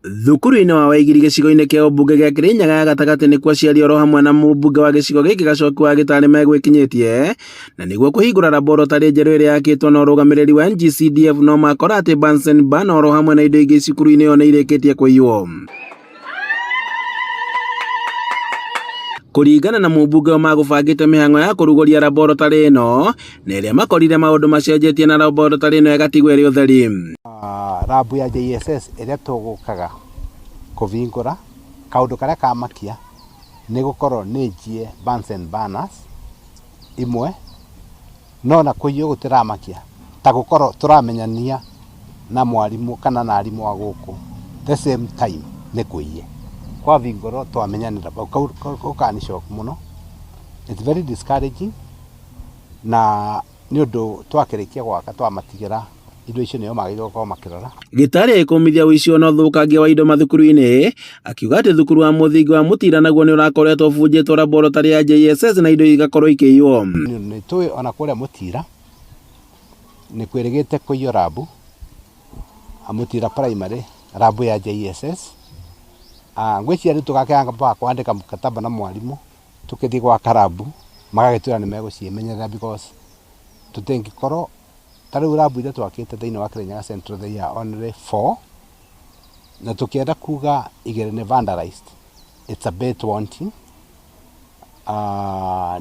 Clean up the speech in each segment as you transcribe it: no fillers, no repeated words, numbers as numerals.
Thukuru-inĩ wa Waigiri gĩcigo-inĩ kĩa ũmbunge gĩa Kĩrĩnyaga ya gatagatĩ nĩkuo aciari oro hamwe na mũmbunge wa gĩcigo gĩkĩ Gacoki wa Gĩtarĩ megwĩkinyĩtie na nĩguo kũhingũra laboratory njerũ ĩrĩa yakĩtwo na ũrũgamĩrĩri wa NGCDF no makora atĩ Bunsen burner oro hamwe na indo ingĩ cukuru-inĩ ĩyo nĩ irĩkĩtie kũiywo. Kũringana na mũmbunge o magũbangĩte mĩhang'o ya kũrugũria laboratory ĩno na ĩrĩa makorire maũndũ macenjetie na laboratory ĩno ĩgatigwo ĩrĩ ũtheri. Rambu ya JSS ĩrĩa tũgũkaga kũbingũra, kaũndũ karĩa kamakia nĩ gũkorwo nĩ njie Bunsen burners imwe, no na kũiywo gũtiramakia ta gũkorwo tũramenyania na mwarimũ kana na arimũ a gũkũ the same time nĩ kũiye. Kwabingũrwo twamenyanĩra bau, kau kani shock mũno, it's very discouraging na nĩ ũndũ twakĩrĩkia gwaka twamatigĩra indo icio nĩo magĩrĩirwo gũkorwo makĩrora. Gĩtarĩ agĩkũmithia ũici ona ũthũkangia wa indo mathukuru-inĩ, akiuga atĩ thukuru wa mũthingi wa Mũtira naguo nĩ ũrakoretwo ũbunjĩtwo laboratory ya JSS na indo igakorwo ikĩiywo. Nĩ tũĩ ona kũrĩa Mũtira nĩ kwĩrĩgĩte kũiywo rambu, Mũtira Primary rambu ya JSS. Ngwĩciria rĩu tũgakĩamba kwandĩka mkataba na mwarimũ tũkĩthiĩ gwaka rambu magagĩtwĩra nĩ megũciĩmenyerera because tũtingĩkorwo ta rĩu rambu iria twakĩte thĩinĩ wa Kirinyaga Central they are only four na tũkĩenda kuga igĩrĩ nĩ vandalized it's a bit wanting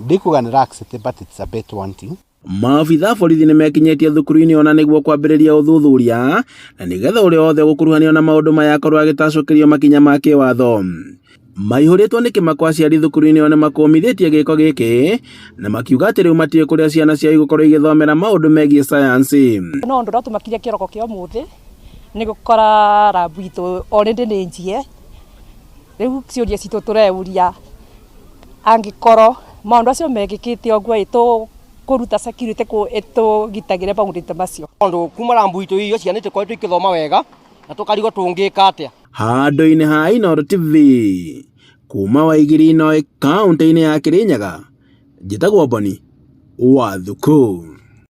ndikuga nĩ laxity but it's a bit wanting. Maabitha a borithi nĩ mekinyĩtie thukuru-inĩ ona nĩguo kwambĩrĩria ũthuthuria na nĩgetha ũrĩa wothe ũgũkuruhanio na maũndũ maya akorwo agĩtacũkĩrio makinya ma kĩwatho. Maihũrĩtwo nĩ kĩmako aciari thukuru-inĩ ĩyo nĩ makũmithĩtie gĩko gĩkĩ na makiuga atĩ rĩu matiũĩ kũrĩa ciana ciao igũkorwo igĩthomera maũndũ megiĩ sayansi. No ũndũ ũrĩa ũtũmakirie kĩroko kĩa ũmũthĩ nĩ gũkora rambu itũ already nĩ njie, rĩu ciũria citũ tũreyũria angĩkorwo maũndũ acio mekĩkĩte ũguo ĩ tũkũruta security kũ ĩtũgitagĩre maũndũ ta macio. Tondũ kuma rambu itũ ĩiywo ciana itikoretwo ikĩthoma wega na tũkarigwo tũngĩka atĩa. Handũ-inĩ ha Inooro TV kuma Waigiri-Inoi kaũntĩ-inĩ ya Kirinyaga, njĩtagwo Boni wa Thuku.